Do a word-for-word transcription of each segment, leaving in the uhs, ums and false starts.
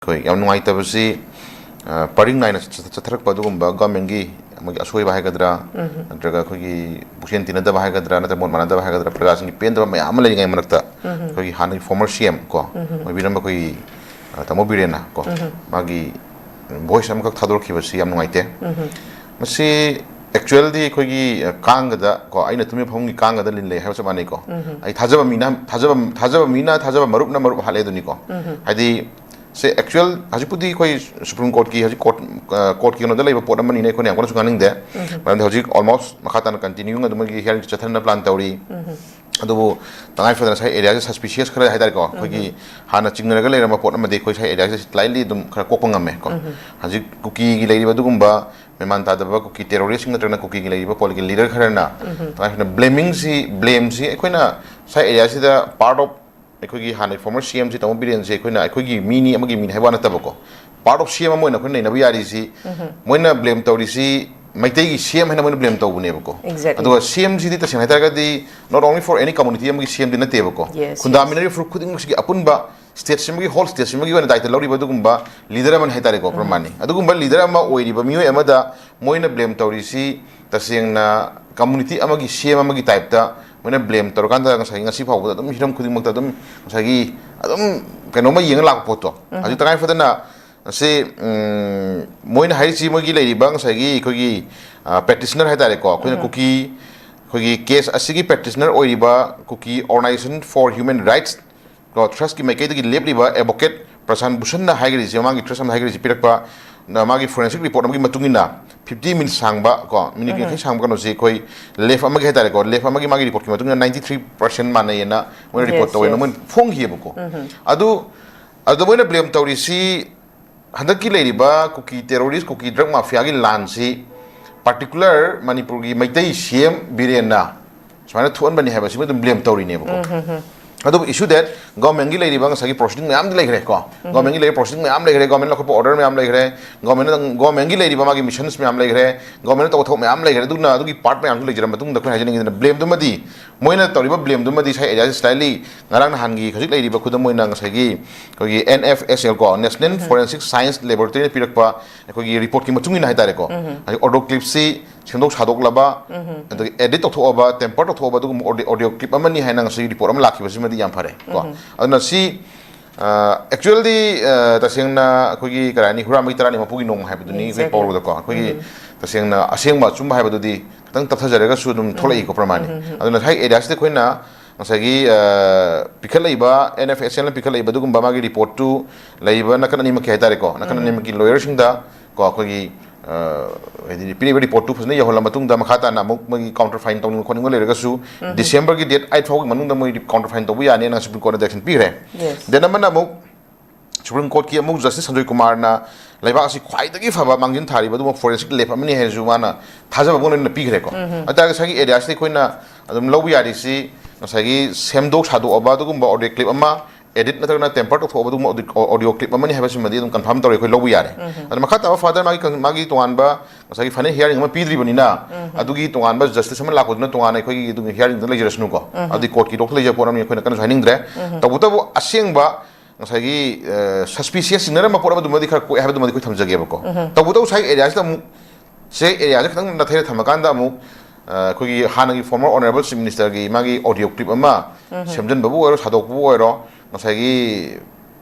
ꯑꯩꯈꯣꯏ ꯌꯥꯝ ꯅꯨꯡꯉꯥꯏꯇꯕꯁꯤ, ꯑ, ꯄꯔꯤꯡ ꯅꯥꯏꯅ ꯆꯠ-, ꯆꯠꯊꯔꯛꯄ ꯑꯗꯨꯒꯨꯝꯕ ꯒꯚꯔꯟꯃꯦꯟꯒꯤ ꯑꯃꯒꯤ ꯑꯁꯣꯏꯕ ꯍꯥꯏꯒꯗ꯭ꯔꯥ, ꯅꯠꯇ꯭ꯔꯒ ꯑꯩꯈꯣꯏꯒꯤ ꯄꯨꯛꯆꯦꯜ ꯇꯤꯟꯅꯗꯕ ꯍꯥꯏꯒꯗ꯭ꯔꯥ, ꯅꯠꯇ꯭ꯔꯒ ꯃꯣꯠ ꯃꯥꯟꯅꯗꯕ ꯍꯥꯏꯒꯗ꯭ꯔꯥ, ꯄ꯭ꯔꯖꯥꯁꯤꯡꯒꯤ ꯄꯦꯟꯗꯕ ꯃꯌꯥꯝ ꯑꯃ ꯂꯩꯔꯤꯉꯩ ꯃꯔꯛꯇ, ꯑꯩꯈꯣꯏꯒꯤ ꯍꯥꯟꯅꯒꯤ former C M ꯀꯣ, ꯑꯣꯏꯕꯤꯔꯝꯕ ꯑꯩꯈꯣꯏꯒꯤ, ꯑ, ꯇꯥꯃꯣ ꯕꯤꯔꯦꯟꯅ ꯀꯣ, ꯃꯥꯒꯤ voice ꯑꯃꯈꯛ ꯊꯥꯗꯣꯔꯛꯈꯤꯕꯁꯤ ꯌꯥꯝ ꯅꯨꯡꯉꯥꯏꯇꯦ꯫ ꯃꯁꯤ actualꯗꯤ ꯑꯩꯈꯣꯏꯒꯤ, ꯑ, ꯀꯥꯡꯒꯗ ꯀꯣ, ꯑꯩꯅ ꯇꯨꯝꯃꯤꯕ ꯐꯃꯨꯡꯒꯤ ꯀꯥꯡꯒꯗ ꯂꯤꯟ ꯂꯩ ꯍꯥꯏꯕ ꯆꯞ ꯃꯥꯟꯅꯩꯀꯣ꯫ ꯑꯩ ꯊꯥꯖꯕ ꯃꯤꯅ, ꯊꯥꯖꯕ, ꯊꯥꯖꯕ ꯃꯤꯅ ꯊꯥꯖꯕ ꯃꯔꯨꯞꯅ ꯃꯔꯨꯞ ꯍꯥꯠꯂꯦ ꯑꯗꯨꯅꯤꯀꯣ꯫ ꯍꯥꯏꯗꯤ, ꯁꯦ actual ꯍꯧꯖꯤꯛꯄꯨꯗꯤ ꯑꯩꯈꯣꯏ Supreme Courtꯀꯤ ꯍꯧꯖꯤꯛ court, ꯑ, courtꯀꯤ ꯀꯩꯅꯣꯗ ꯂꯩꯕ ꯄꯣꯠ ꯑꯃꯅꯤꯅ ꯑꯩꯈꯣꯏꯅ ꯌꯥꯝ ꯀꯟꯅꯁꯨ ꯉꯥꯡꯅꯤꯡꯗꯦ꯫ ꯃꯔꯝꯗꯤ ꯍꯧꯖꯤꯛ almost ꯃꯈꯥ ꯇꯥꯅ continuing ꯑꯗꯨꯝ ꯃꯣꯏꯒꯤ hearing ꯆꯠꯊꯅꯕ plan ꯇꯧꯔꯤ꯫ ꯑꯗꯨꯕꯨ ꯇꯉꯥꯏ ꯐꯗꯅ ꯉꯁꯥꯏ areaꯁꯦ suspicious ꯈꯔ ꯍꯥꯏꯇꯥꯔꯦꯀꯣ, ꯑꯩꯈꯣꯏꯒꯤ ꯍꯥꯟꯅ ꯆꯤꯡꯅꯔꯒ ꯂꯩꯔꯝꯕ ꯄꯣꯠ ꯑꯃꯗꯤ ꯑꯩꯈꯣꯏ ꯉꯁꯥꯏ areaꯁꯦ slightly ꯑꯗꯨꯝ ꯈꯔ ꯀꯣꯛꯄ ꯉꯝꯃꯦ ꯀꯣ꯫ ꯍꯧꯖꯤꯛ ꯀꯨꯀꯤꯒꯤ ꯂꯩꯔꯤꯕ ꯑꯗꯨꯒꯨꯝꯕ ꯃꯦꯃꯥꯟ ꯇꯥꯗꯕ ꯀꯨꯀꯤ terroristꯁꯤꯡ ꯅꯠꯇ꯭ꯔꯒꯅ ꯀꯨꯀꯤꯒꯤ ꯂꯩꯔꯤꯕ political leader ꯈꯔꯅ ꯇꯉꯥꯏ ꯐꯗꯅ blamingꯁꯤ, blameꯁꯤ ꯑꯩꯈꯣꯏꯅ ꯉꯁꯥꯏ areaꯁꯤꯗ part of ꯑꯩꯈꯣꯏꯒꯤ ꯍꯥꯟꯅꯒꯤ former C Mꯁꯤ ꯇꯥꯃꯣ ꯕꯤꯔꯦꯟꯁꯦ ꯑꯩꯈꯣꯏꯅ ꯑꯩꯈꯣꯏꯒꯤ ꯃꯤꯅꯤ, ꯑꯃꯒꯤ ꯃꯤꯅꯤ ꯍꯥꯏꯕ ꯋꯥ ꯅꯠꯇꯕꯀꯣ, part of C M ꯑꯃ ꯑꯣꯏꯅ ꯑꯩꯈꯣꯏꯅ ꯅꯩꯅꯕ ꯌꯥꯔꯤꯁꯤ, ꯃꯣꯏꯅ blame ꯇꯧꯔꯤꯁꯤ ꯃꯩꯇꯩꯒꯤ C M ꯍꯥꯏꯅ ꯃꯣꯏꯅ blame ꯇꯧꯕꯅꯦꯕꯀꯣ꯫ Exactly. ꯑꯗꯨꯒ C Mꯁꯤꯗꯤ ꯇꯁꯦꯡꯅ ꯍꯥꯏꯇꯥꯔꯒꯗꯤ not only for any communityꯗꯤ ꯅꯠꯇꯦꯕꯀꯣ꯫ Yes, yes. ꯈꯨꯟꯗꯥꯃꯤꯟꯅꯔꯤꯕ ꯐꯨꯔꯨꯞ ꯈꯨꯗꯤꯡꯃꯛꯁꯤꯒꯤ ꯑꯄꯨꯟꯕ stateꯁꯤꯃꯒꯤ, whole stateꯁꯤꯃꯒꯤ ꯑꯣꯏꯅ ꯗꯥꯏꯇ ꯂꯧꯔꯤꯕ ꯑꯗꯨꯒꯨꯝꯕ leader ꯑꯃꯅꯤ ꯍꯥꯏꯇꯥꯔꯦꯀꯣ, ꯄ꯭ꯔꯃꯥꯅꯤ꯫ ꯑꯗꯨꯒꯨꯝꯕ leader ꯑꯃ ꯑꯣꯏꯔꯤꯕ ꯃꯤꯑꯣꯏ ꯑꯃꯗ ꯃꯣꯏꯅ blame ꯇꯧꯔꯤꯁꯤ ꯇꯁꯦꯡꯅ community ꯑꯃꯒꯤ C M ꯑꯃꯒꯤ typeꯇ ꯃꯣꯏꯅ blame ꯇꯧꯔꯀꯥꯟꯗ ꯉꯁꯥꯏꯒꯤ ꯉꯁꯤ ꯐꯥꯎꯕꯗ ꯑꯗꯨꯝ ꯍꯤꯔꯝ ꯈꯨꯗꯤꯡꯃꯛꯇ ꯑꯗꯨꯝ ꯉꯁꯥꯏꯒꯤ ꯑꯗꯨꯝ ꯀꯩꯅꯣꯝꯃ ꯌꯦꯡꯉ ꯂꯥꯛꯄ ꯄꯣꯠꯇꯣ꯫ ꯍꯧꯖꯤꯛ ꯇꯉꯥꯏ ꯐꯗꯅ ꯉꯁꯤ, ꯎꯝ, ꯃꯣꯏꯅ ꯍꯥꯏꯔꯤꯁꯤ ꯃꯣꯏꯒꯤ ꯂꯩꯔꯤꯕ ꯉꯁꯥꯏꯒꯤ ꯑꯩꯈꯣꯏꯒꯤ, ꯑ, practitioner ꯍꯥꯏꯇꯥꯔꯦꯀꯣ, ꯑꯩꯈꯣꯏꯅ ꯀꯨꯀꯤ, ꯑꯩꯈꯣꯏꯒꯤ case ꯑꯁꯤꯒꯤ practitioner ꯑꯣꯏꯔꯤꯕ ꯀꯨꯀꯤ Organization for Human Rights ꯀꯣ, trustꯀꯤ ꯃꯥꯏꯀꯩꯗꯒꯤ ꯂꯦꯞꯂꯤꯕ advocate ꯄ꯭ꯔꯁꯥꯟ ꯚꯨꯁꯟꯅ ꯍꯥꯏꯈ꯭ꯔꯤꯁꯦ, ꯃꯥꯒꯤ trust ꯑꯃꯅ ꯍꯥꯏꯈ꯭ꯔꯤꯁꯦ ꯄꯤꯔꯛꯄ, ꯅ-, ꯃꯥꯒꯤ forensic report ꯑꯃꯒꯤ ꯃꯇꯨꯡ ꯏꯟꯅ fifty minutes ꯁꯥꯡꯕ ꯀꯣ, minute ꯌꯥꯡꯈꯩ ꯁꯥꯡꯕ ꯀꯩꯅꯣꯁꯦ ꯑꯩꯈꯣꯏ lab ꯑꯃꯒꯤ ꯍꯥꯏꯇꯥꯔꯦꯀꯣ, lab ꯑꯃꯒꯤ ꯃꯥꯒꯤ reportꯀꯤ ꯃꯇꯨꯡ ꯏꯟꯅ ninety three percent ꯃꯥꯟꯅꯩꯌꯦꯅ ꯃꯣꯏꯅ report Yes, ꯇꯧꯋꯦꯅ yes. ꯃꯣꯏꯅ ꯐꯣꯡꯈꯤꯑꯕꯀꯣ꯫ ꯑꯗꯨ, ꯑꯗꯨ ꯃꯣꯏꯅ blame ꯇꯧꯔꯤꯁꯤ ꯍꯟꯗꯛꯀꯤ ꯂꯩꯔꯤꯕ ꯀꯨꯀꯤ terrorist, ꯀꯨꯀꯤ drug mafiaꯒꯤ ꯂꯥꯟꯁꯤ particular ꯃꯅꯤꯄꯨꯔꯒꯤ ꯃꯩꯇꯩ C M ꯕꯤꯔꯦꯟꯅ ꯁꯨꯃꯥꯏꯅ ꯊꯣꯛꯍꯟꯕꯅꯤ ꯍꯥꯏꯕꯁꯤꯃ ꯑꯗꯨꯝ blame ꯇꯧꯔꯤꯅꯦꯕꯀꯣ꯫ ꯑꯗꯨꯕꯨ issue that government ꯀꯤ ꯂꯩꯔꯤꯕ ꯉꯁꯥꯏꯒꯤ proceeding ꯃꯌꯥꯝꯗꯤ ꯂꯩꯈ꯭ꯔꯦ ꯀꯣ꯫ Government ꯀꯤ ꯂꯩꯔꯤꯕ proceeding ꯃꯌꯥꯝ ꯂꯩꯈ꯭ꯔꯦ, government ꯅ ꯂꯧꯈꯠꯄ order ꯃꯌꯥꯝ ꯂꯩꯈ꯭ꯔꯦ, government ꯅ, government ꯀꯤ ꯂꯩꯔꯤꯕ ꯃꯥꯒꯤ missions ꯃꯌꯥꯝ ꯂꯩꯈ꯭ꯔꯦ, government ꯅ ꯇꯧꯕ ꯊꯕꯛ ꯃꯌꯥꯝ ꯂꯩꯈ꯭ꯔꯦ꯫ ꯑꯗꯨꯅ ꯑꯗꯨꯒꯤ part ꯃꯌꯥꯝꯁꯨ ꯂꯩꯖꯔ ꯃꯇꯨꯡꯗ ꯑꯩꯈꯣꯏ ꯍꯥꯏꯖꯅꯤꯡꯉꯤꯗꯅ blame ꯗꯨꯃꯗꯤ ꯃꯣꯏꯅ ꯇꯧꯔꯤꯕ blame ꯗꯨꯃꯗꯤ ꯉꯁꯥꯏ area ꯁꯤ slightly ꯉꯔꯥꯡ ꯅꯍꯥꯟꯒꯤ ꯍꯧꯖꯤꯛ ꯂꯩꯔꯤꯕ ꯈꯨꯗꯝ ꯑꯣꯏꯅ ꯉꯁꯥꯏꯒꯤ ꯑꯩꯈꯣꯏꯒꯤ N F S L ꯀꯣ, National Forensic Science Laboratory ꯅ ꯄꯤꯔꯛꯄ ꯑꯩꯈꯣꯏꯒꯤ report ꯀꯤ ꯃꯇꯨꯡ ꯏꯟꯅ ꯍꯥꯏꯇꯥꯔꯦꯀꯣ, ꯍꯥꯏꯗꯤ audio clip ꯁꯤ ꯁꯦꯝꯗꯣꯛ ꯁꯥꯗꯣꯛꯂꯕ, ꯑꯗꯒꯤ edit ꯇꯧꯊꯣꯛꯑꯕ, temper ꯇꯧꯊꯣꯛꯑꯕ ꯑꯗꯨꯒꯨꯝꯕ audio, audio clip ꯑꯃꯅꯤ ꯍꯥꯏꯅ ꯉꯁꯥꯏꯒꯤ report ꯑꯃ ꯂꯥꯛꯈꯤꯕꯁꯤꯃꯗꯤ ꯌꯥꯝ ꯐꯔꯦ ꯀꯣ꯫ ꯑꯗꯨꯅ ꯁꯤ actually ꯇꯁꯦꯡꯅ ꯑꯩꯈꯣꯏꯒꯤ ꯀꯔꯤ ꯍꯥꯏꯅꯤ, ꯍꯨꯔꯥꯟꯕꯒꯤ ꯇꯔꯥꯅꯤ ꯃꯄꯨꯒꯤ ꯅꯣꯡꯃ ꯍꯥꯏꯕꯗꯨꯅꯤ ꯑꯩꯈꯣꯏ Exactly. ꯄꯥꯎꯔꯧꯗꯀꯣ꯫ ꯑꯩꯈꯣꯏꯒꯤ ꯇꯁꯦꯡꯅ ꯑꯁꯦꯡꯕ ꯑꯆꯨꯝꯕ ꯍꯥꯏꯕꯗꯨꯗꯤ ꯈꯤꯇꯪ ꯇꯞꯊꯖꯔꯒꯁꯨ ꯑꯗꯨꯝ ꯊꯣꯛꯂꯛꯏꯀꯣ ꯄ꯭ꯔꯃꯥꯟꯅꯤ꯫ ꯑꯗꯨꯅ ꯉꯁꯥꯏ area ꯁꯤꯗ ꯑꯩꯈꯣꯏꯅ ꯉꯁꯥꯏꯒꯤ ꯄꯤꯈꯠꯂꯛꯏꯕ N F S L ꯅ ꯄꯤꯈꯠꯂꯛꯏꯕ ꯑꯗꯨꯒꯨꯝꯕ ꯃꯥꯒꯤ report ꯇꯨ ꯂꯩꯔꯤꯕ ꯅꯥꯀꯟ ꯑꯅꯤꯃꯛꯀꯤ ꯍꯥꯏꯇꯥꯔꯦꯀꯣ, ꯅꯥꯀꯟ ꯑꯅꯤꯃꯛꯀꯤ lawyer ꯁꯤꯡꯗ ꯀꯣ ꯑꯩꯈꯣꯏꯒꯤ ꯍꯥꯏꯗꯤ ꯄꯤꯔꯤꯕ report ꯇꯨ ꯐꯖꯅ ꯌꯧꯍꯜꯂ ꯃꯇꯨꯡꯗ ꯃꯈꯥ ꯇꯥꯅ ꯑꯃꯨꯛ ꯃꯣꯏꯒꯤ counter fine ꯇꯧꯅꯤꯡꯕ ꯈꯣꯠꯅꯤꯡꯕ ꯂꯩꯔꯒꯁꯨ December ꯒꯤ date eight ꯐꯥꯎꯒꯤ ꯃꯅꯨꯡꯗ ꯃꯣꯏ counter fine ꯇꯧꯕ ꯌꯥꯅꯤꯅ Supreme Court ꯅ direction ꯄꯤꯈ꯭ꯔꯦ꯫ Yes. Then ꯑꯃꯅ ꯑꯃꯨꯛ Supreme Court ꯀꯤ ꯑꯃꯨꯛ Justice ꯁꯟꯖꯣꯏ ꯀꯨꯃꯥꯔꯅ ꯂꯩꯕꯥꯛ ꯑꯁꯤ ꯈ꯭ꯋꯥꯏꯗꯒꯤ ꯐꯕ ꯃꯥꯡꯖꯤꯟ ꯊꯥꯔꯤꯕ ꯑꯗꯨꯒꯨꯝꯕ forensic lab ꯑꯃꯅꯤ ꯍꯥꯏꯅꯁꯨ ꯃꯥꯅ ꯊꯥꯖꯕ ꯑꯃ ꯑꯣꯏꯅ ꯄꯤꯈ꯭ꯔꯦꯀꯣ꯫ ꯑꯗꯨ ꯇꯥꯔꯒꯗꯤ ꯉꯁꯥꯏꯒꯤ area ꯁꯤꯗ ꯑꯩꯈꯣꯏꯅ ꯑꯗꯨꯝ ꯂꯧꯕ ꯌꯥꯔꯤꯁꯤ ꯉꯁꯥꯏꯒꯤ ꯁꯦꯝꯗꯣꯛ ꯁꯥꯗꯣꯛꯑꯕ ꯑꯗꯨꯒꯨꯝꯕ audio clip ꯑꯃ, edit ꯅꯠꯇ꯭ꯔꯒꯅ temper ꯇꯧꯊꯣꯛꯑꯕ ꯑꯗꯨꯒꯨꯝꯕ audio, audio clip ꯑꯃꯅꯤ ꯍꯥꯏꯕꯁꯤꯃꯗꯤ ꯑꯗꯨꯝ confirm ꯇꯧꯔꯦ, ꯑꯩꯈꯣꯏ ꯂꯧꯕ ꯌꯥꯔꯦ꯫ ꯑꯗꯣ ꯃꯈꯥ ꯇꯥꯕ further ꯃꯥꯒꯤ ꯀꯟ-, ꯃꯥꯒꯤ ꯇꯣꯉꯥꯟꯕ ꯉꯁꯥꯏꯒꯤ final hearing ꯑꯃ ꯄꯤꯗ꯭ꯔꯤꯕꯅꯤꯅ ꯑꯗꯨꯒꯤ ꯇꯣꯉꯥꯟꯕ justice ꯑꯃ ꯂꯥꯛꯄꯗꯨꯅ ꯇꯣꯉꯥꯟꯅ ꯑꯩꯈꯣꯏꯒꯤ ꯑꯗꯨꯒꯤ hearing ꯗ ꯂꯩꯖꯔꯁꯅꯨꯀꯣ꯫ ꯑꯗꯨꯗꯤ court ꯀꯤ ꯗꯣꯛꯇ ꯂꯩꯖꯕ ꯄꯣꯠ ꯑꯃꯅꯤ, ꯑꯩꯈꯣꯏꯅ ꯀꯟꯅꯁꯨ ꯍꯥꯏꯅꯤꯡꯗ꯭ꯔꯦ꯫ ꯇꯧꯕꯇꯕꯨ ꯑꯁꯦꯡꯕ ꯉꯁꯥꯏꯒꯤ suspicious ꯆꯤꯡꯅꯔꯝꯕ ꯄꯣꯠ ꯑꯃꯗꯨꯃꯗꯤ ꯈꯔ ꯀꯣꯛꯑꯦ ꯍꯥꯏꯕꯗꯨꯃꯗꯤ ꯑꯩꯈꯣꯏ ꯊꯝꯖꯒꯦꯕꯀꯣ꯫ ꯇꯧꯕꯇꯕꯨ ꯉꯁꯥꯏꯒꯤ area ꯁꯤꯗ ꯑꯃꯨꯛ ꯁꯦ area ꯁꯦ ꯈꯤꯇꯪ ꯅꯥꯊꯩꯔ ꯊꯝꯃꯀꯥꯟꯗ ꯑꯃꯨꯛ ꯑ, ꯑꯩꯈꯣꯏꯒꯤ ꯍꯥꯟꯅꯒꯤ former honourable chief minister ꯒꯤ ꯃꯥꯒꯤ audio clip ꯑꯃ ꯁꯦꯝꯖꯤꯟꯕꯕꯨ ꯑꯣꯏꯔꯣ, ꯁꯥꯗꯣꯛꯄꯕꯨ ꯑꯣꯏꯔꯣ, ꯉꯁꯥꯏꯒꯤ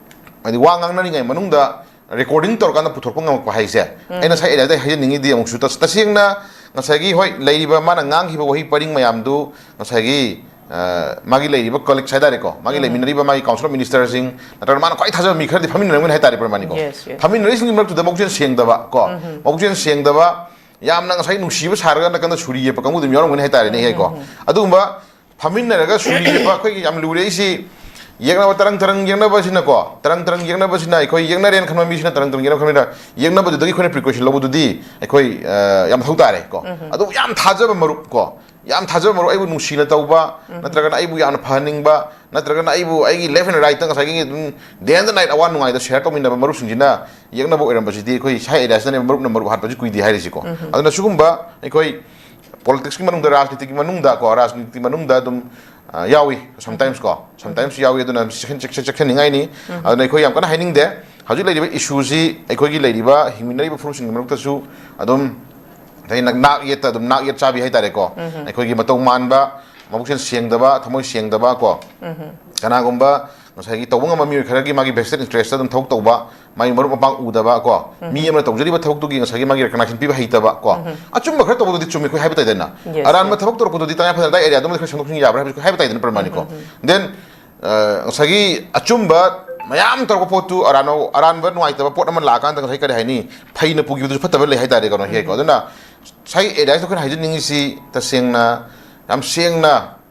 ꯍꯥꯏꯗꯤ ꯋꯥ ꯉꯥꯡꯅꯔꯤꯉꯩ ꯃꯅꯨꯡꯗ recording ꯇꯧꯔꯀꯥꯟꯗ ꯄꯨꯊꯣꯔꯛꯄ ꯉꯝꯃꯛꯄ ꯍꯥꯏꯁꯦ ꯑꯩꯅ ꯉꯁꯥꯏ area ꯗ ꯍꯥꯏꯖꯅꯤꯡꯉꯤꯗꯤ ꯑꯃꯨꯛꯁꯨ ꯇꯁ-, ꯇꯁꯦꯡꯅ ꯉꯁꯥꯏꯒꯤ ꯍꯣꯏ ꯂꯩꯔꯤꯕ ꯃꯥꯅ ꯉꯥꯡꯈꯤꯕ ꯋꯥꯍꯩ ꯄꯔꯤꯡ ꯃꯌꯥꯝꯗꯨ ꯉꯁꯥꯏꯒꯤ ꯑ, ꯃꯥꯒꯤ ꯂꯩꯔꯤꯕ colleagues ꯍꯥꯏꯇꯥꯔꯦꯀꯣ, ꯃꯥꯒꯤ ꯂꯩꯃꯤꯟꯅꯔꯤꯕ ꯃꯥꯒꯤ council of minister ꯁꯤꯡ ꯅꯠꯇ꯭ꯔꯒ ꯃꯥꯅ ꯈ꯭ꯋꯥꯏ ꯊꯥꯖꯕ ꯃꯤ ꯈꯔꯗꯤ ꯐꯝꯃꯤꯟꯅꯔꯝꯒꯅꯤ ꯍꯥꯏꯇꯥꯔꯦ ꯄ꯭ꯔꯃꯥꯅꯤꯀꯣ꯫ Yes, yes. ꯐꯝꯃꯤꯟꯅꯔꯤꯁꯤꯡꯒꯤ ꯃꯔꯛꯇꯨꯗ ꯃꯕꯨꯛꯆꯦꯜ ꯁꯦꯡꯗꯕ ꯀꯣ, ꯃꯕꯨꯛꯆꯦꯜ ꯁꯦꯡꯗꯕ, ꯌꯥꯝꯅ ꯉꯁꯥꯏ ꯅꯨꯡꯁꯤꯕ ꯁꯥꯔꯒ ꯅꯥꯀꯟꯗ ꯁꯨꯔꯤ ꯌꯦꯞꯄ ꯀꯥꯡꯕꯨꯗꯨ ꯑꯗꯨꯝ ꯌꯥꯎꯔꯝꯒꯅꯤ ꯍꯥꯏꯇꯥꯔꯦꯅꯦ꯫ ꯀꯣ ꯑꯗꯨꯒꯨꯝꯕ ꯐꯝꯃꯤꯟꯅꯔꯒ ꯁꯨꯔꯤ ꯌꯦꯞꯄ ꯑꯩꯈꯣꯏꯒꯤ ꯌꯥꯝ ꯂꯨꯔꯦ ꯑꯩꯁꯤ꯫ ꯌꯦꯛꯅꯕ ꯇꯔꯪ ꯇꯔꯪ ꯌꯦꯛꯅꯕꯁꯤꯅꯀꯣ, ꯇꯔꯪ ꯇꯔꯪ ꯌꯦꯛꯅꯕꯁꯤꯅ ꯑꯩꯈꯣꯏ ꯌꯦꯛꯅꯔꯦꯅ ꯈꯟꯕ ꯃꯤꯁꯤꯅ ꯇꯔꯪ ꯇꯔꯪ ꯌꯦꯛꯅꯕ ꯈꯟꯕꯅꯤꯅ ꯌꯦꯛꯅꯕꯗꯨꯗꯒꯤ ꯑꯩꯈꯣꯏꯅ precaution ꯂꯧꯕꯗꯨꯗꯤ ꯑꯩꯈꯣꯏ ꯑ, ꯌꯥꯝ ꯃꯊꯧ ꯇꯥꯔꯦ ꯀꯣ꯫ ꯑꯗꯨꯕꯨ ꯌꯥꯝ ꯊꯥꯖꯕ ꯃꯔꯨꯞ ꯀꯣ, ꯌꯥꯝ ꯊꯥꯖꯕ ꯃꯔꯨꯞ, ꯑꯩꯕꯨ ꯅꯨꯡꯁꯤꯅ ꯇꯧꯕ, ꯅꯠꯇ꯭ꯔꯒꯅ ꯑꯩꯕꯨ ꯌꯥꯝꯅ ꯐꯍꯟꯅꯤꯡꯕ, ꯅꯠꯇ꯭ꯔꯒꯅ ꯑꯩꯕꯨ ꯑꯩꯒꯤ left and right ꯉꯁꯥꯏꯒꯤ ꯑꯗꯨꯝ day and night ꯑꯋꯥ ꯅꯨꯡꯉꯥꯏꯗ share ꯇꯧꯃꯤꯟꯅꯕ ꯃꯔꯨꯞꯁꯤꯡꯁꯤꯅ ꯌꯦꯛꯅꯕ ꯑꯣꯏꯔꯝꯕꯁꯤꯗꯤ ꯑꯩꯈꯣꯏ ꯁꯥꯏ area ꯁꯤꯗꯅꯦꯕ ꯃꯔꯨꯞꯅ ꯃꯔꯨꯞ ꯍꯥꯠꯄꯁꯤ ꯀꯨꯏꯗꯦ ꯍꯥꯏꯔꯤꯁꯤꯀꯣ꯫ ꯑꯗꯨꯅ ꯁꯤꯒꯨꯝꯕ ꯑꯩꯈꯣꯏ politics ꯀꯤ ꯃꯅꯨꯡꯗ, ꯔꯥꯖꯅꯤꯇꯤꯒꯤ ꯃꯅꯨꯡꯗ ꯀꯣ, ꯔꯥꯖꯅꯤꯇꯤ ꯃꯅꯨꯡꯗ ꯑꯗꯨꯝ, ꯑ, ꯌꯥꯎꯏ sometimes ꯀꯣ, sometimes ꯌꯥꯎꯏ꯫ ꯑꯗꯨꯅ ꯆꯦꯛꯁꯤꯟ-, ꯆꯦꯛꯁꯤꯟ-, ꯆꯦꯛꯁꯤꯟꯅꯤꯡꯉꯥꯏꯅꯤ꯫ ꯑꯗꯨꯅ ꯑꯩꯈꯣꯏ ꯌꯥꯝ ꯀꯟꯅ ꯍꯥꯏꯅꯤꯡꯗꯦ꯫ ꯍꯧꯖꯤꯛ ꯂꯩꯔꯤꯕ issue ꯁꯤ ꯑꯩꯈꯣꯏꯒꯤ ꯂꯩꯔꯤꯕ ꯍꯤꯡꯃꯤꯟꯅꯔꯤꯕ ꯐꯨꯔꯨꯞꯁꯤꯡꯒꯤ ꯃꯔꯛꯇꯁꯨ ꯑꯗꯨꯝ ꯉꯁꯥꯏ ꯅꯛ-, ꯅꯥꯛ ꯌꯦꯠꯇ ꯑꯗꯨꯝ ꯅꯥꯛ ꯌꯦꯠ ꯆꯥꯕꯤ ꯍꯥꯏꯇꯥꯔꯦꯀꯣ꯫ ꯑꯩꯈꯣꯏꯒꯤ ꯃꯇꯧ ꯃꯥꯟꯕ, ꯃꯕꯨꯛꯆꯦꯜ ꯁꯦꯡꯗꯕ, ꯊꯃꯣꯏ ꯁꯦꯡꯗꯕ ꯀꯣ꯫ ꯀꯅꯥꯒꯨꯝꯕ ꯉꯁꯥꯏꯒꯤ ꯇꯧꯕ ꯉꯝꯕ ꯃꯤꯑꯣꯏ ꯈꯔꯒꯤ ꯃꯥꯒꯤ vested interest ꯇ ꯑꯗꯨꯝ ꯊꯕꯛ ꯇꯧꯕ, ꯃꯥꯒꯤ ꯃꯔꯨꯞ ꯃꯄꯥꯡ ꯎꯗꯕ ꯀꯣ꯫ ꯃꯤ ꯑꯃꯅ ꯇꯧꯖꯔꯤꯕ ꯊꯕꯛꯇꯨꯒꯤ ꯉꯁꯥꯏꯒꯤ ꯃꯥꯒꯤ recognition ꯄꯤꯕ ꯍꯩꯇꯕ ꯀꯣ꯫ ꯑꯆꯨꯝꯕ ꯈꯔ ꯇꯧꯕꯗꯨꯗꯤ ꯆꯨꯝꯃꯤ, ꯑꯩꯈꯣꯏ ꯍꯥꯏꯕ ꯇꯥꯏꯗꯅ꯫ Yes, ꯑꯔꯥꯟꯕ yes. ꯊꯕꯛ ꯇꯧꯔꯛꯄꯗꯨꯗꯤ ꯇꯉꯥꯏ ꯐꯗꯅ ꯑꯗꯥꯏ area ꯗꯨꯃꯗꯤ ꯈꯔ ꯁꯦꯝꯗꯣꯛ ꯁꯦꯝꯖꯤꯟ ꯌꯥꯕ꯭ꯔꯥ ꯍꯥꯏꯕꯁꯨ ꯑꯩꯈꯣꯏ ꯍꯥꯏꯕ ꯇꯥꯏꯗꯅ ꯄ꯭ꯔꯃꯥꯅꯤꯀꯣ꯫ Then, ꯑ, ꯉꯁꯥꯏꯒꯤ ꯑꯆꯨꯝꯕ ꯃꯌꯥꯝ ꯇꯧꯔꯛꯄ ꯄꯣꯠꯇꯨ ꯑꯔꯥꯟꯕ, ꯑꯔꯥꯟꯕ ꯅꯨꯡꯉꯥꯏꯇꯕ ꯄꯣꯠ ꯑꯃ ꯂꯥꯛꯑꯀꯥꯟꯗ ꯉꯁꯥꯏ ꯀꯔꯤ ꯍꯥꯏꯅꯤ, ꯐꯩꯅ ꯄꯨꯈꯤꯕꯗꯨꯁꯨ ꯐꯠꯇꯕ ꯂꯩ ꯍꯥꯏꯇꯥꯔꯦꯀꯣ, ꯅꯣꯏ ꯍꯦꯛꯀꯣ꯫ ꯑꯗꯨꯅ ꯉꯁꯥꯏ advice ꯇꯣ ꯑꯩꯈꯣꯏꯅ ꯍꯥꯏꯖꯅꯤꯡꯉꯤꯁꯤ ꯇꯁꯦꯡꯅ, ꯌꯥꯝ ꯁꯦꯡꯅ,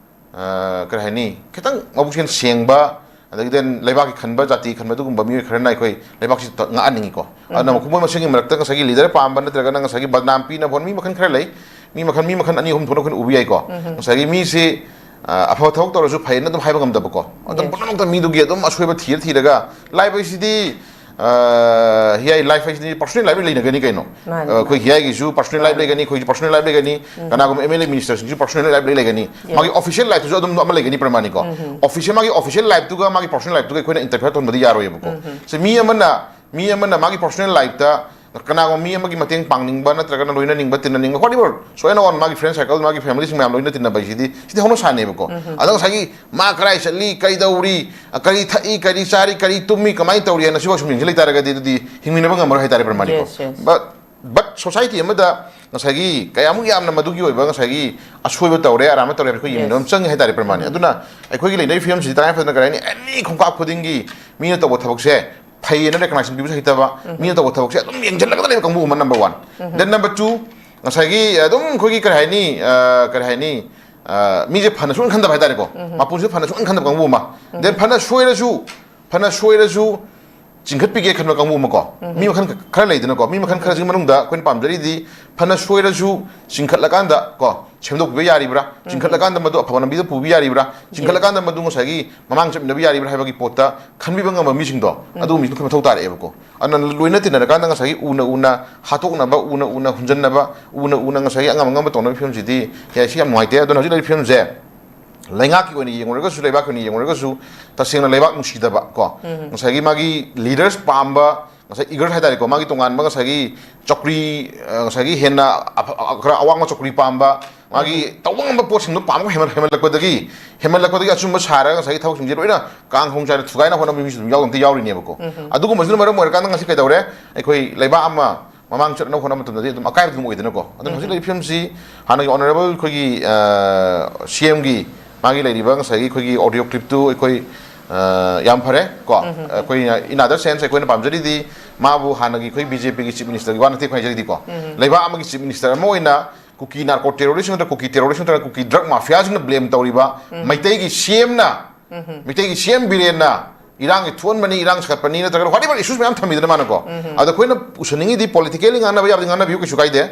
ꯑ, ꯀꯔꯤ ꯍꯥꯏꯅꯤ, ꯈꯤꯇꯪ ꯃꯕꯨꯛꯆꯦꯜ ꯁꯦꯡꯕ, ꯑꯗꯒꯤ then ꯂꯩꯕꯥꯛꯀꯤ ꯈꯟꯕ, ꯖꯥꯇꯤ ꯈꯟꯕ ꯑꯗꯨꯒꯨꯝꯕ ꯃꯤꯑꯣꯏ ꯈꯔꯅ ꯑꯩꯈꯣꯏ ꯂꯩꯕꯥꯛꯁꯤ ꯇ-, ꯉꯥꯛꯍꯟꯅꯤꯡꯉꯤꯀꯣ꯫ ꯑꯗꯨꯅ ꯃꯈꯣꯏ ꯃꯁꯦꯟꯒꯤ ꯃꯔꯛꯇ ꯉꯁꯥꯏꯒꯤ leader ꯄꯥꯝꯕ ꯅꯠꯇ꯭ꯔꯒꯅ ꯉꯁꯥꯏꯒꯤ ꯕꯗꯅꯥꯝ ꯄꯤꯅꯕ ꯍꯣꯠꯅ ꯃꯤ ꯃꯈꯜ ꯈꯔ ꯂꯩ꯫ ꯃꯤ ꯃꯈꯜ, ꯃꯤ ꯃꯈꯜ ꯑꯅꯤ ꯑꯍꯨꯝ ꯊꯣꯛꯅ ꯑꯩꯈꯣꯏꯅ ꯎꯕ ꯌꯥꯏꯀꯣ꯫ ꯉꯁꯥꯏꯒꯤ ꯃꯤꯁꯤ, ꯑ, ꯑꯐꯕ ꯊꯕꯛ ꯇꯧꯔꯁꯨ ꯐꯩꯅ ꯑꯗꯨꯝ ꯍꯥꯏꯕ ꯉꯝꯗꯕꯀꯣ꯫ ꯑꯗꯨꯝ Yes. ꯄꯨꯝꯅꯃꯛꯇ ꯃꯤꯗꯨꯒꯤ ꯑꯗꯨꯝ ꯑꯁꯣꯏꯕ ꯊꯤꯔ ꯊꯤꯔꯒ life ꯍꯥꯏꯁꯤꯗꯤ, ꯑ, ꯍꯤꯌꯥꯏ life ꯍꯥꯏꯁꯤꯗꯤ personal life ꯂꯩꯅꯒꯅꯤ ꯀꯩꯅꯣ꯫ ꯃꯥꯅꯤ, ꯑ, ꯑꯩꯈꯣꯏ ꯃꯥꯅꯤ꯫ ꯍꯤꯌꯥꯏꯒꯤꯁꯨ personal life ꯃꯥꯅꯤ꯫ ꯂꯩꯒꯅꯤ, ꯑꯩꯈꯣꯏꯁꯨ personal life ꯂꯩꯒꯅꯤ, ꯎꯝ꯫ ꯀꯅꯥꯒꯨꯝꯕ M L A minister ꯁꯤꯡꯁꯨ personal life ꯂꯩ ꯂꯩꯒꯅꯤ꯫ Yes. ꯃꯥꯒꯤ official life ꯇꯨꯁꯨ ꯑꯗꯨꯝ ꯑꯃ ꯂꯩꯒꯅꯤ ꯄ꯭ꯔꯃꯥꯅꯤꯀꯣ꯫ ꯎꯝ꯫ Official, ꯃꯥꯒꯤ official life ꯇꯨꯒ ꯃꯥꯒꯤ personal life ꯇꯨꯒ ꯑꯩꯈꯣꯏꯅ interfere ꯇꯧꯍꯟꯕꯗꯤ ꯌꯥꯔꯣꯏꯕꯀꯣ꯫ ꯎꯝ꯫ ꯁꯤ ꯃꯤ ꯑꯃꯅ, ꯃꯤ ꯑꯃꯅ ꯃꯥꯒꯤ personal life ꯇ ꯀꯅꯥꯒꯨꯝꯕ ꯃꯤ ꯑꯃꯒꯤ ꯃꯇꯦꯡ ꯄꯥꯡꯅꯤꯡꯕ ꯅꯠꯇ꯭ꯔꯒꯅ ꯂꯣꯏꯅꯅꯤꯡꯕ, ꯇꯤꯟꯅꯅꯤꯡꯕ, whatever, so and on, ꯃꯥꯒꯤ friend circle, ꯃꯥꯒꯤ family ꯁꯤꯡ ꯃꯌꯥꯝ ꯂꯣꯏꯅ ꯇꯤꯟꯅꯕ ꯍꯥꯏꯁꯤꯗꯤ, ꯁꯤꯗꯤ ꯍꯧꯅ ꯁꯥꯅꯦꯕꯀꯣ꯫ ꯎꯝ꯫ ꯑꯗ ꯉꯁꯥꯏꯒꯤ ꯃꯥ ꯀꯔꯥꯏ ꯆꯠꯂꯤ, ꯀꯩꯗꯧꯔꯤ, ꯑ, ꯀꯔꯤ ꯊꯛꯏ, ꯀꯔꯤ ꯆꯥꯔꯤ, ꯀꯔꯤ ꯇꯨꯝꯃꯤ, ꯀꯃꯥꯏꯅ ꯇꯧꯔꯤ ꯍꯥꯏꯅ ꯁꯤꯐꯥꯎ ꯁꯨꯝ ꯌꯦꯡꯁꯤꯜ ꯂꯩꯇꯥꯔꯒꯗꯤ ꯑꯗꯨꯗꯤ ꯍꯤꯡꯃꯤꯟꯅꯕ ꯉꯝꯃꯔꯣꯏ ꯍꯥꯏꯇꯥꯔꯦ ꯄ꯭ꯔꯃꯥꯅꯤꯀꯣ꯫ Yes, yes. But, but society ꯑꯃꯗ ꯉꯁꯥꯏꯒꯤ ꯀꯌꯥꯃꯨꯛ ꯌꯥꯝꯅ ꯃꯗꯨꯒꯤ ꯑꯣꯏꯕ ꯉꯁꯥꯏꯒꯤ ꯑꯁꯣꯏꯕ ꯇꯧꯔꯦ, ꯑꯔꯥꯟꯕ ꯇꯧꯔꯦ ꯍꯥꯏꯕ ꯑꯩꯈꯣꯏ ꯌꯦꯡꯃꯤꯟꯅꯕ ꯑꯃ Yes. ꯆꯪꯉꯦ ꯍꯥꯏꯇꯥꯔꯦ ꯄ꯭ꯔꯃꯥꯅꯤ꯫ ꯎꯝ꯫ ꯑꯗꯨꯅ ꯑꯩꯈꯣꯏꯒꯤ ꯂꯩꯅꯔꯤꯕ ꯐꯤꯕꯝꯁꯤꯗꯤ ꯇꯉꯥꯏ ꯐꯗꯅ ꯀꯔꯤ ꯍꯥꯏꯅꯤ, any ꯈꯣꯡꯀꯥꯞ ꯈꯨꯗꯤꯡꯒꯤ ꯃꯤꯅ ꯇꯧꯕ ꯊꯕꯛꯁꯦ ꯐꯩꯌꯦꯅ recognition ꯄꯤꯕꯁꯨ ꯍꯩꯇꯕ, ꯎꯝ꯫ ꯃꯤꯅ ꯇꯧꯕ ꯊꯕꯛꯁꯦ ꯑꯗꯨꯝ ꯌꯦꯡꯁꯤꯜꯂꯒ ꯂꯩꯕ ꯀꯥꯡꯕꯨ ꯑꯃ number one꯫ ꯎꯝ꯫ Then number two, ꯉꯁꯥꯏꯒꯤ ꯑꯗꯨꯝ ꯑꯩꯈꯣꯏꯒꯤ ꯀꯔꯤ ꯍꯥꯏꯅꯤ, ꯑ, ꯀꯔꯤ ꯍꯥꯏꯅꯤ, ꯑ, ꯃꯤꯁꯦ ꯐꯅ ꯁꯨꯡꯈꯟ ꯈꯟꯗꯕ ꯍꯥꯏꯇꯥꯔꯦꯀꯣ꯫ ꯎꯝ꯫ ꯃꯄꯨꯟꯁꯤꯗ ꯐꯅ ꯁꯨꯡꯈꯟ ꯈꯟꯗꯕ ꯀꯥꯡꯕꯨ ꯑꯃ꯫ ꯎꯝ꯫ Then ꯐꯅ ꯁꯣꯏꯔꯁꯨ, ꯐꯅ ꯁꯣꯏꯔꯁꯨ ꯆꯤꯡꯈꯠꯄꯤꯒꯦ ꯈꯟꯕ ꯀꯥꯡꯕꯨ ꯑꯃ ꯀꯣ꯫ ꯎꯝ꯫ ꯃꯤ ꯃꯈꯜ ꯈꯔ ꯂꯩꯗꯅꯀꯣ꯫ ꯃꯤ ꯃꯈꯜ ꯎꯝ꯫ ꯈꯔꯁꯤꯒꯤ ꯃꯅꯨꯡꯗ ꯑꯩꯈꯣꯏꯅ ꯄꯥꯝꯖꯔꯤꯗꯤ ꯐꯅ ꯁꯣꯏꯔꯁꯨ ꯆꯤꯡꯈꯠꯂꯀꯥꯟꯗ ꯀꯣ, ꯁꯦꯝꯗꯣꯛꯄꯤꯕ ꯌꯥꯔꯤꯕ꯭ꯔꯥ? ꯆꯤꯡꯈꯠꯂꯀꯥꯟꯗ ꯃꯗꯨ ꯑꯐꯕ ꯂꯝꯕꯤꯗ ꯄꯨꯕ ꯌꯥꯔꯤꯕ꯭ꯔꯥ? ꯆꯤꯡꯈꯠꯂꯀꯥꯟꯗ ꯃꯗꯨ ꯉꯁꯥꯏꯒꯤ ꯃꯃꯥꯡ ꯆꯠꯃꯤꯟꯅꯕ ꯌꯥꯔꯤꯕ꯭ꯔꯥ ꯍꯥꯏꯕꯒꯤ ꯄꯣꯠꯇ ꯈꯟꯕꯤꯕ ꯉꯝꯕ ꯃꯤꯁꯤꯡꯗꯣ, ꯑꯗꯨꯒꯨꯝꯕ ꯃꯤꯁꯤꯡꯗꯣ ꯑꯩꯈꯣꯏ ꯃꯊꯧ ꯇꯥꯔꯛꯑꯦꯕꯀꯣ꯫ ꯑꯗꯨꯅ ꯂꯣꯏꯅ ꯇꯤꯟꯅꯔꯀꯥꯟꯗ ꯉꯁꯥꯏꯒꯤ ꯎꯅ ꯎꯅ ꯍꯥꯠꯇꯣꯛꯅꯕ, ꯎꯅ ꯎꯅ ꯍꯨꯟꯖꯟꯅꯕ, ꯎꯅ ꯎꯅ ꯉꯁꯥꯏꯒꯤ ꯑꯉꯝ ꯑꯉꯝꯕ ꯇꯧꯅꯕꯒꯤ ꯐꯤꯕꯝꯁꯤꯗꯤ, ꯌꯥꯏ, ꯁꯤ ꯌꯥꯝ ꯅꯨꯡꯉꯥꯏꯇꯦ꯫ ꯑꯗꯨꯅ ꯍꯧꯖꯤꯛ ꯂꯩꯔꯤꯕ ꯐꯤꯕꯝꯁꯦ ꯂꯩꯉꯥꯛꯀꯤ ꯑꯣꯏꯅ ꯌꯦꯡꯉꯨꯔꯒꯁꯨ, ꯂꯩꯕꯥꯛꯀꯤ ꯑꯣꯏꯅ ꯌꯦꯡꯉꯨꯔꯒꯁꯨ, ꯇꯁꯦꯡꯅ ꯂꯩꯕꯥꯛ ꯅꯨꯡꯁꯤꯗꯕ ꯀꯣ, ꯉꯁꯥꯏꯒꯤ ꯃꯥꯒꯤ ꯂꯤꯗꯔꯁ ꯄꯥꯝꯕ, ꯉꯁꯥꯏ ꯏꯒꯔ ꯍꯥꯏꯇꯥꯔꯦꯀꯣ, ꯃꯥꯒꯤ ꯇꯣꯉꯥꯟꯕ ꯉꯁꯥꯏꯒꯤ ꯆꯧꯀ꯭ꯔꯤ, ꯑ, ꯉꯁꯥꯏꯒꯤ ꯍꯦꯟꯅ ꯑꯐ-, ꯑ, ꯈꯔ ꯑꯋꯥꯡꯕ ꯆꯧꯀ꯭ꯔꯤ ꯄꯥꯝꯕ, ꯃꯥꯒꯤ ꯇꯧꯕ ꯉꯝꯕ ꯄꯣꯠꯁꯤꯡꯗꯣ ꯄꯥꯝꯕ ꯍꯦꯟꯃꯟ-, ꯍꯦꯟꯃꯟꯂꯛꯄꯗꯒꯤ, ꯍꯦꯟꯃꯟꯂꯛꯄꯗꯒꯤ ꯑꯆꯨꯝꯕ ꯁꯥꯔꯒ ꯉꯁꯥꯏꯒꯤ ꯊꯕꯛꯁꯤꯡꯁꯦ ꯂꯣꯏꯅ ꯀꯥꯡ ꯈꯣꯡ ꯆꯥꯏꯅ ꯊꯨꯒꯥꯏꯅ ꯍꯣꯠꯅꯕ ꯃꯤꯁꯨ ꯑꯗꯨꯝ ꯌꯥꯎ-, ꯑꯗꯨꯝ ꯌꯥꯎꯔꯤꯅꯦꯕꯀꯣ꯫ ꯑꯗꯨꯒꯨꯝꯕꯁꯤꯅ ꯃꯔꯝ ꯑꯣꯏꯔꯀꯥꯟꯗ ꯉꯁꯤ ꯀꯩꯗꯧꯔꯦ? ꯑꯩꯈꯣꯏ ꯂꯩꯕꯥꯛ ꯑꯃ ꯃꯃꯥꯡ ꯆꯠꯅꯕ ꯍꯣꯠꯅꯕ ꯃꯇꯝꯗꯗꯤ ꯑꯗꯨꯝ ꯑꯀꯥꯏꯕ ꯑꯗꯨꯝ ꯑꯣꯏꯗꯅꯀꯣ꯫ ꯑꯗꯨꯅ ꯍꯧꯖꯤꯛ ꯂꯩꯔꯤꯕ ꯐꯤꯕꯝꯁꯤ ꯍꯥꯟꯅꯒꯤ ꯑꯣꯅꯔꯦꯕꯜ ꯑꯩꯈꯣꯏꯒꯤ, ꯑ, ꯁꯤ ꯑꯦꯝꯒꯤ ꯃꯥꯒꯤ ꯂꯩꯔꯤꯕ ꯉꯁꯥꯏꯒꯤ ꯑꯩꯈꯣꯏꯒꯤ ꯑꯣꯗꯤꯑꯣ ꯀ꯭ꯂꯤꯞꯇꯨ ꯑꯩꯈꯣꯏ, ꯑ, ꯌꯥꯝ ꯐꯔꯦ ꯀꯣ꯫ ꯑꯩꯈꯣꯏꯅ, in other sense, ꯑꯩꯈꯣꯏꯅ ꯄꯥꯝꯖꯔꯤꯗꯤ ꯃꯥꯕꯨ ꯍꯥꯟꯅꯒꯤ ꯑꯩꯈꯣꯏ ꯕꯤ ꯖꯦ ꯄꯤꯒꯤ ꯆꯤꯐ ꯃꯤꯅꯤꯁꯇꯔꯒꯤ ꯋꯥ ꯅꯠꯇꯦ ꯑꯩꯈꯣꯏ ꯍꯥꯏꯖꯔꯤꯗꯤꯀꯣ꯫ ꯂꯩꯕꯥꯛ ꯑꯃꯒꯤ ꯆꯤꯐ ꯃꯤꯅꯤꯁꯇꯔ ꯑꯃ ꯑꯣꯏꯅ ꯀꯨꯀꯤ ꯅꯥꯔꯀꯣ ꯇꯦꯔꯣꯔꯤꯁ ꯅꯠꯇ꯭ꯔꯒ ꯀꯨꯀꯤ ꯇꯦꯔꯣꯔꯤꯁ ꯅꯠꯇ꯭ꯔꯒ ꯀꯨꯀꯤ ꯗ꯭ꯔꯒ ꯃꯥꯐꯤꯌꯥꯁꯤꯡꯅ ꯕ꯭ꯂꯦꯝ ꯇꯧꯔꯤꯕ ꯃꯩꯇꯩꯒꯤ ꯁꯤ ꯑꯦꯝꯅ, ꯃꯩꯇꯩꯒꯤ ꯁꯤ ꯑꯦꯝ ꯕꯤꯔꯦꯟꯅ ꯏꯔꯥꯡꯒꯤ ꯊꯣꯛꯍꯟꯕꯅꯤ, ꯏꯔꯥꯡ ꯁꯥꯒꯠꯄꯅꯤ, ꯅꯠꯇ꯭ꯔꯒ whatever issues ꯃꯌꯥꯝ ꯊꯝꯃꯤꯗꯅ ꯃꯥꯅꯀꯣ꯫ ꯑꯗꯣ ꯑꯩꯈꯣꯏꯅ ꯎꯁꯟꯅꯤꯡꯉꯤꯗꯤ, ꯄꯣꯂꯤꯇꯤꯀꯦꯜꯂꯤ ꯉꯥꯡꯅꯕ ꯌꯥꯕꯗꯤ ꯉꯥꯡꯅꯕꯤꯌꯨ, ꯀꯩꯁꯨ ꯀꯥꯏꯗꯦ꯫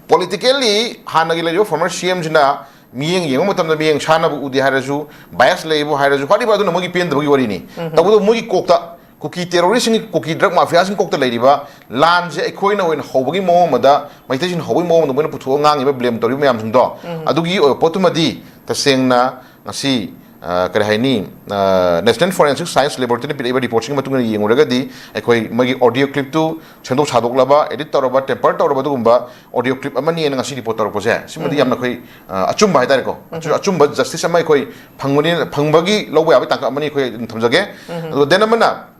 ꯄꯣꯂꯤꯇꯤꯀꯦꯜꯂꯤ ꯍꯥꯟꯅꯒꯤ ꯂꯩꯔꯤꯕ ꯐꯣꯔꯃꯔ ꯁꯤ ꯑꯦꯝꯁꯤꯅ ꯃꯤꯠꯌꯦꯡ ꯌꯦꯡꯕ ꯃꯇꯝꯗ ꯃꯤꯠꯌꯦꯡ ꯁꯥꯟꯅꯕ ꯎꯗꯦ ꯍꯥꯏꯔꯁꯨ, ꯕꯥꯏꯁ ꯂꯩꯕꯨ ꯍꯥꯏꯔꯁꯨ, whatever, ꯑꯗꯨꯅ ꯃꯣꯏꯒꯤ ꯄꯦꯟꯗꯕꯒꯤ ꯋꯥꯔꯤꯅꯤ꯫ ꯇꯧꯕꯇꯕꯨ ꯃꯣꯏꯒꯤ ꯀꯣꯛꯇ ꯀꯨꯀꯤ ꯇꯦꯔꯣꯔꯤꯁꯁꯤꯡꯒꯤ, ꯀꯨꯀꯤ ꯗ꯭ꯔꯒ ꯃꯥꯐꯤꯌꯥꯁꯤꯡꯒꯤ ꯀꯣꯛꯇ ꯂꯩꯔꯤꯕ ꯂꯥꯟꯁꯦ ꯑꯩꯈꯣꯏꯅ ꯑꯣꯏꯅ ꯍꯧꯕꯒꯤ ꯃꯑꯣꯡ ꯑꯃꯗ, ꯃꯩꯇꯩꯁꯤꯡꯅ ꯍꯧꯕꯒꯤ ꯃꯑꯣꯡ ꯑꯃꯗ ꯃꯣꯏꯅ ꯄꯨꯊꯣꯛꯑ ꯉꯥꯡꯉꯤꯕ, ꯕ꯭ꯂꯦꯝ ꯇꯧꯔꯤꯕ ꯃꯌꯥꯝꯁꯤꯡꯗꯣ, ꯑꯗꯨꯒꯤ ꯑꯣꯏꯕ ꯄꯣꯠꯇꯨꯃꯗꯤ ꯇꯁꯦꯡꯅ ꯉꯁꯤ, ꯑ, ꯀꯔꯤ ꯍꯥꯏꯅꯤ, ꯑ, ꯅꯦꯁꯅꯦꯜ ꯐꯣꯔꯦꯟꯁꯤꯛ ꯁꯥꯏꯟꯁ ꯂꯦꯕꯣꯔꯦꯇꯔꯤꯅ ꯄꯤꯔꯛꯏꯕ ꯔꯤꯄꯣꯔꯠꯁꯤꯡꯒꯤ ꯃꯇꯨꯡ ꯏꯟꯅ ꯌꯦꯡꯉꯨꯔꯒꯗꯤ, ꯑꯩꯈꯣꯏ ꯃꯣꯏꯒꯤ ꯑꯣꯗꯤꯑꯣ ꯀ꯭ꯂꯤꯞꯇꯨ ꯁꯦꯝꯗꯣꯛ ꯁꯥꯗꯣꯛꯂꯕ, ꯑꯦꯗꯤꯠ ꯇꯧꯔꯕ, ꯇꯦꯝꯄꯔ ꯇꯧꯔꯕ ꯑꯗꯨꯒꯨꯝꯕ ꯑꯣꯗꯤꯑꯣ ꯀ꯭ꯂꯤꯞ ꯑꯃꯅꯤꯅ ꯉꯁꯤ ꯔꯤꯄꯣꯔꯠ ꯇꯧꯔꯛꯄꯁꯦ, ꯁꯤꯃꯗꯤ ꯌꯥꯝꯅ ꯑꯩꯈꯣꯏ, ꯑ, ꯑꯆꯨꯝꯕ ꯍꯥꯏꯇꯥꯔꯦꯀꯣ, ꯑꯆꯨ-, ꯑꯆꯨꯝꯕ ꯖꯁꯇꯤꯁ ꯑꯃ ꯑꯩꯈꯣꯏ ꯐꯪꯕꯅꯤ, ꯐꯪꯕꯒꯤ ꯂꯧꯕ ꯌꯥꯕꯒꯤ ꯇꯥꯡꯀꯛ ꯑꯃꯅꯤ ꯑꯩꯈꯣꯏ ꯑꯗꯨꯝ ꯊꯝꯖꯒꯦ꯫ ꯑꯗꯨꯒ ꯗꯦꯟ ꯑꯃꯅ